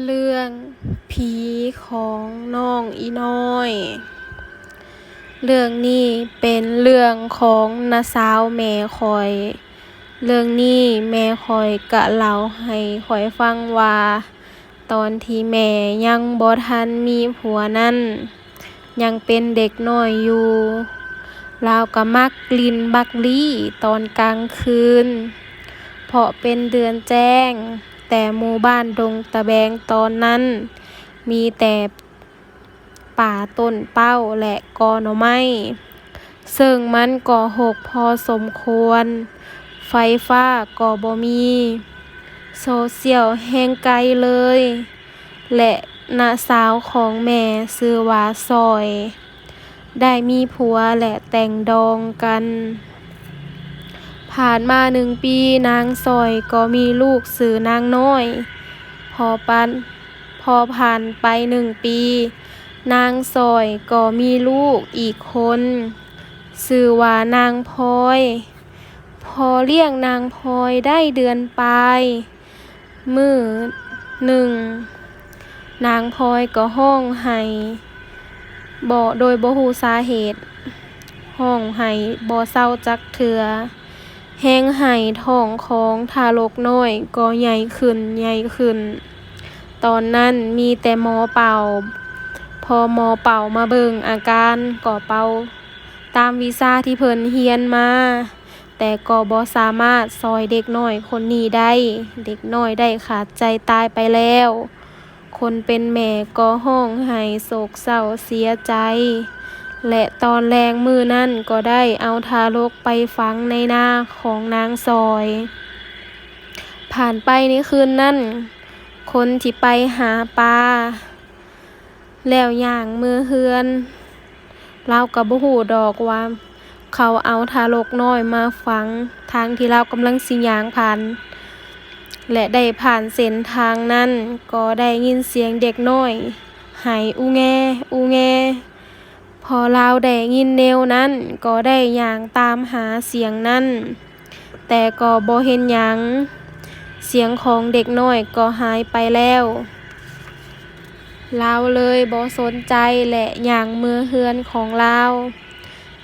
ເລື່ອງຜີຂອງນ້ອງອີນ້ອຍ. ເລື່ອງນີ້ເປັນເລື່ອງຂອງນ້າສາວແມ່ຂ້ອຍ. ເລື່ອງນີ້ແມ່ຂ້ອຍກະເລົ່າໃຫ້ຂ້ອຍຟັງວ່າ ຕອນທີ່ແມ່ຍັງບໍ່ທັນມີຜົວນັ້ນ ຍັງເປັນເດັກນ້ອຍຢູ່ ລາວກໍມັກຫຼິ້ນບັກລີ້ຕອນກາງຄືນ ເພາະເປັນເດືອນແຈ້ງ, ແຕ່ໝູ່ບ້ານດົງຕະແບງຕອນນັ້ນ ມີແຕ່ປ່າຕົ້ນເປົ້າ ແລະ ກໍໜໍ່ໄມ້. ເຊິ່ງມັນກໍຮົກພໍສົມຄວນ, ໄຟຟ້າກໍບໍ່ມີ, ໂຊຊຽວແຮ່ງໄກເລີຍ ແລະ ນ້າສາວຂອງແມ່ຊື່ວ່າຊອຍ ໄດ້ມີຜົວ ແລະ ແຕ່ງດອງກັນ. ຜ່ານມາໜຶ່ງປີ, ນາງຊອຍກໍມີລູກຊື່ນາງນ້ອຍ. ພໍປານ ພໍຜ່ານໄປໜຶ່ງປີ, ນາງຊອຍກໍມີລູກອີກຄົນ ຊື່ວ່ານາງພອຍ. ພໍລ້ຽງນາງພອຍໄດ້ເດືອນປາຍ, ມື້ໜຶ່ງ ນາງພອຍກໍຮ້ອງໄຫ້ ບໍ່ ໂດຍບໍ່ຮູ້ສາເຫດ, ຮ້ອງໄຫ້ບໍ່ເຊົາຈັກເທື່ອ. ແຮງໄຫ້ທ້ອງຂອງທາລົກນ້ອຍກໍໃຫຍ່ຂຶ້ນ, ໃຫຍ່ຂຶ້ນ. ຕອນນັ້ນມີແຕ່ໝໍເປົ່າ. ພໍໝໍເປົ່າມາເບິ່ງອາການ, ກໍເປົ່າຕາມວິຊາທີ່ເພິ່ນຮຽນມາ, ແຕ່ກໍບໍ່ສາມາດຊ່ອຍເດັກນ້ອຍຄົນນີ້ໄດ້. ເດັກນ້ອຍໄດ້ຂາດໃຈຕາຍໄປແລ້ວ. ຄົນເປັນແມ່ກໍຮ້ອງໄຫ້ໂສກເສົ້າເສຍໃຈ ແລະ ຕອນແລງມື້ນັ້ນກໍໄດ້ເອົາທາລົກໄປຝັງໃນນາຂອງນາງຊອຍ. ຜ່ານໄປໃນຄືນນັ້ນ, ຄົນທີ່ໄປຫາປາ ແລ້ວຍ່າງເມືອເຮືອນ, ລາວກໍບໍ່ຮູ້ດອກວ່າເຂົາເອົາທາລົກນ້ອຍມາຝັງທາງທີ່ລາວກຳລັງຊິຍ່າງຜ່ານ ແລະ ໄດ້ຜ່ານເສັ້ນທາງນັ້ນ, ກໍໄດ້ຍິນສຽງເດັກນ້ອຍໄຫ້ອູແງ ອູແງ. ພໍລາວໄດ້ຍິນແນວນັ້ນ, ກໍໄດ້ຍ່າງຕາມຫາສຽງນັ້ນ. ແຕ່ກໍບໍ່ເຫັນຫຍັງ, ສຽງຂອງເດັກນ້ອຍກໍຫາຍໄປແລ້ວ. ລາວເລີຍບໍ່ສົນໃຈ ແລະ ຍ່າງເມືອເຮືອນຂອງລາວ.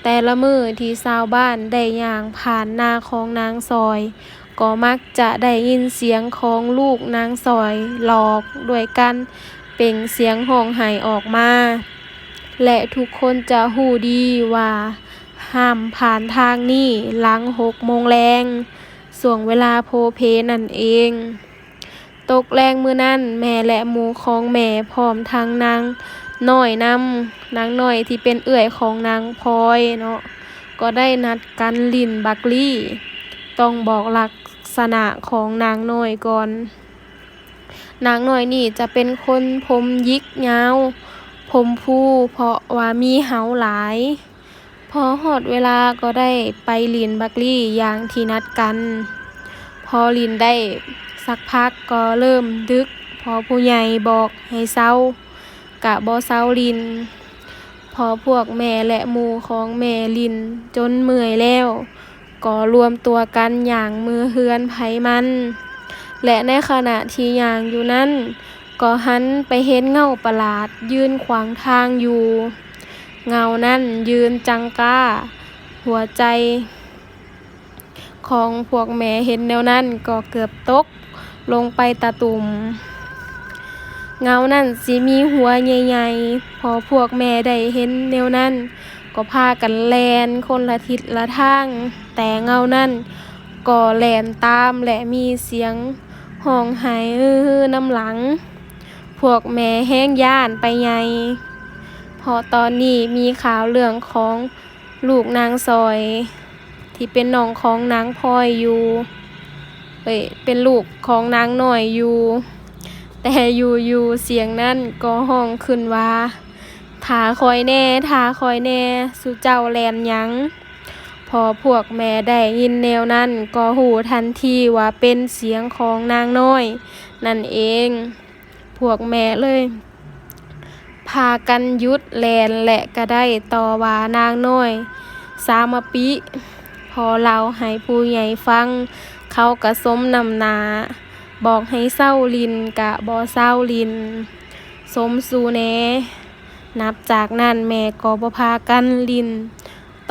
ແຕ່ລະມື້ທີ່ຊາວບ້ານໄດ້ຍ່າງຜ່ານນາຂອງນາງຊອຍ, ກໍມັກຈະໄດ້ຍິນສຽງຂອງລູກນາງຊອຍຫຼອກດ້ວຍການເປັ່ງສຽງຮ້ອງໄຫ້ອອກມາ. ແລະ ທຸກຄົນຈະຮູ້ດີວ່າຫ້າມຜ່ານທາງນີ້ຫຼັງຫົກໂມງແລງ, ຊ່ວງເວລາໂພເພນັ້ນເອງ. ຕົກແລງມື້ນັ້ນ, ແມ່ ແລະ ໝູ່ຂອງແມ່ ພ້ອມທັງນາງນ້ອຍນຳ, ນາງນ້ອຍທີ່ເປັນເອື້ອຍຂອງນາງພອຍເນາະ, ກໍໄດ້ນັດກັນຫຼິ້ນບັກລີ້. ຕ້ອງບອກລັກສະນະຂອງນາງນ້ອຍກ່ອນ. ນາງນ້ອຍນີ້ຈະເປັນຄົນຜົມຫຍິກຍາວ, ຜົມຟູ, ເພາະວ່າມີເຫົາຫຼາຍ. ພໍຮອດເວລາກໍໄດ້ໄປຫຼິ້ນບັກລີ້ຢ່າງທີ່ນັດກັນ. ພໍຫຼິ້ນໄດ້ສັກພັກກໍເລີ່ມດຶກ, ພໍຜູ້ໃຫຍ່ບອກໃຫ້ເຊົາ ກະບໍ່ເຊົາຫຼິ້ນ. ພໍພວກແມ່ ແລະ ໝູ່ຂອງແມ່ຫຼິ້ນຈົນເມື່ອຍແລ້ວ, ກໍລວມຕົວກັນຍ່າງເມືອເຮືອນໃຜມັນ. ແລະ ໃນຂະນະທີ່ຍ່າງຢູ່ນັ້ນ, ກໍຫັນໄປເຫັນເງົາປະຫຼາດຢືນຂວາງທາງຢູ່. ເງົານັ້ນຢືນຈັງກ້າ, ຫົວໃຈຂອງພວກແມ່ເຫັນແນວນັ້ນກໍເກືອບຕົກລົງໄປຕະຕຸ່ມ. ເງົານັ້ນຊິມີຫົວໃຫຍ່ໆ. ພໍພວກແມ່ໄດ້ເຫັນແນວນັ້ນ, ກໍພາກັນແລ່ນຄົນລະທິດລະທາງ, ແຕ່ເງົານັ້ນກໍແລ່ນຕາມ ແລະ ມີສຽງຮ້ອງໄຫ້ຮືໆນຳຫຼັງ. ພວກແມ່ແຮງຢ້ານໄປໃຫຍ່, ເພາະຕອນນີ້ມີຂ່າວເລື່ອງຂອງລູກນາງຊອຍ ທີ່ເປັນນ້ອງຂອງນາງພອຍຢູ່, ເອີຍ, ເປັນລູກຂອງນາງນ້ອຍຢູ່. ແຕ່ຢູ່ໆສຽງນັ້ນກໍຮ້ອງຂຶ້ນວ່າ, ຖ້າຂ້ອຍແດ່, ຖ້າຂ້ອຍແດ່, ສຸເຈົ້າແລ່ນຫຍັງ? ພໍພວກແມ່ໄດ້ຍິນແນວນັ້ນ, ກໍຮູ້ທັນທີວ່າເປັນສຽງຂອງນາງນ້ອຍນັ້ນເອງ. ພວກແມ່ເລີຍພາກັນຢຸດແລ່ນ ແລະ ກະໄດ້ຕໍ່ວ່ານາງນ້ອຍສາມະປິ. ພໍເລົ່າໃຫ້ຜູ້ໃຫຍ່ຟັງ, ເຂົາກະສົມນ້ຳໜ້າ ບອກໃຫ້ເຊົາຫຼິ້ນກະບໍ່ເຊົາຫຼິ້ນ ສົມສູ່ແດ່. ນັບຈາກນັ້ນແມ່ກໍບໍ່ພາກັນຫຼິ້ນ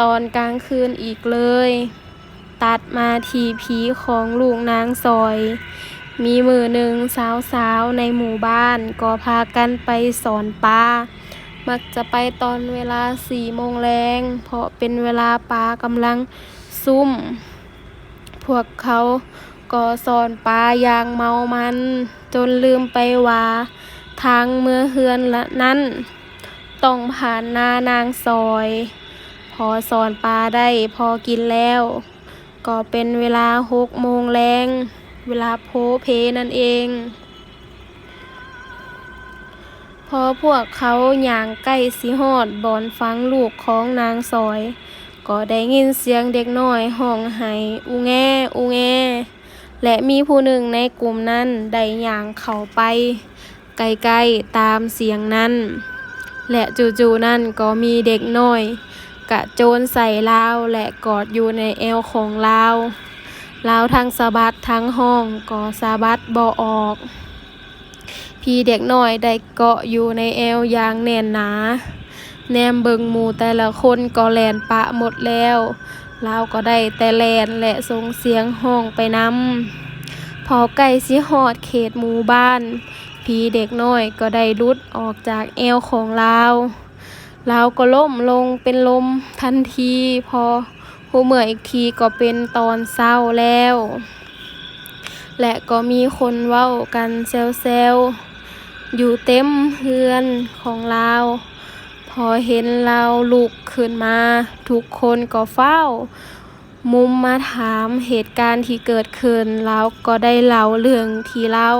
ຕອນກາງຄືນອີກເລີຍ. ຕັດມາທີ່ຜີຂອງລູກນາງສອຍ. ມີມື້ໜຶ່ງສາວໆໃນໝູ່ບ້ານກໍພາກັນໄປສອນປາ. ມັກຈະໄປຕອນເວລາສີ່ໂມງແລງ ເພາະເປັນເວລາປາກຳລັງຊຸ່ມ. ພວກເຂົາກໍສອນປາຢ່າງເມົາມັນ ຈົນລືມໄປວ່າທາງເມືອເຮືອນລະນັ້ນຕ້ອງຜ່ານນານາງສອຍ. ພໍສອນປາໄດ້ພໍກິນແລ້ວ ກໍເປັນເວລາຫົກໂມງແລງ ເວລາໂພເພນັ້ນເອງ. ພໍພວກເຂົາຍ່າງໃກ້ຊິຮອດບ່ອນຝັງລູກຂອງນາງສອຍ ກໍໄດ້ຍິນສຽງເດັກນ້ອຍຮ້ອງໄຫ້ອູແງ ອູແງ ແລະ ມີຜູ້ໜຶ່ງໃນກຸ່ມນັ້ນໄດ້ຍ່າງເຂົ້າໄປໃກ້ໆຕາມສຽງນັ້ນ ແລະ ຈູ່ໆນັ້ນກໍມີເດັກນ້ອຍກະໂຈນໃສ່ລາວ ແລະ ກອດຢູ່ໃນແອວຂອງລາວ. ລາວທັງສະບັດທັງຮ້ອງກໍສະບັດບໍ່ອອກ. ຜີເດັກນ້ອຍໄດ້ເກາະຢູ່ໃນແອວຢ່າງແໜ້ນໜາ. ແນມເບິ່ງໝູ່ແຕ່ລະຄົນກໍແລ່ນປະໝົດແລ້ວ. ລາວກໍໄດ້ແຕ່ແລ່ນ ແລະ ສົ່ງສຽງຮ້ອງໄປນຳ. ພໍໃກ້ຊິຮອດເຂດໝູ່ບ້ານ, ຜີເດັກນ້ອຍກໍໄດ້ຫຼຸດອອກຈາກແອວຂອງລາວ. ລາວກໍລົ້ມລົງເປັນລົມທັນທີ, ເພາະຮູ້ເມື່ອອີກທີກໍເປັນຕອນເຊົ້າແລ້ວ ແລະ ກໍມີຄົນເວົ້າກັນແຊວໆຢູ່ເຕັມເຮືອນຂອງລາວ. ພໍເຫັນລາວລຸກຂຶ້ນມາ, ທຸກຄົນກໍຟ້າວມຸມມາຖາມເຫດການທີ່ເກີດຂຶ້ນ. ລາວກໍໄດ້ເລົ່າເລື່ອງທີ່ລາວ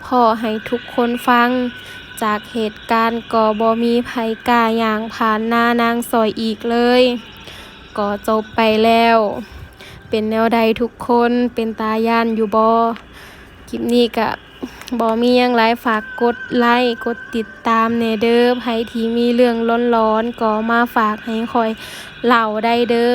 ພໍ້ໃຫ້ທຸກຄົນຟັງ. ຈາກເຫດການກໍບໍ່ມີໃຜກ້າຍ່າງຜ່ານໜ້ານາງສອຍອີກເລີຍ. ກໍຈົບໄປແລ້ວ. ເປັນແນວໃດທຸກຄົນ? ເປັນຕາຢ້ານຢູ່ບໍ່? ຄລິບນີ້ກະບໍ່ມີຫຍັງຫຼາຍ, ຝາກກົດໄລ ກົດຕິດຕາມແດ່ເດີ. ໃຜທີ່ມີເລື່ອງຫຼອນໆກໍມາຝາກໃຫ້ຂ້ອຍເລົ່າໄດ້ເດີ.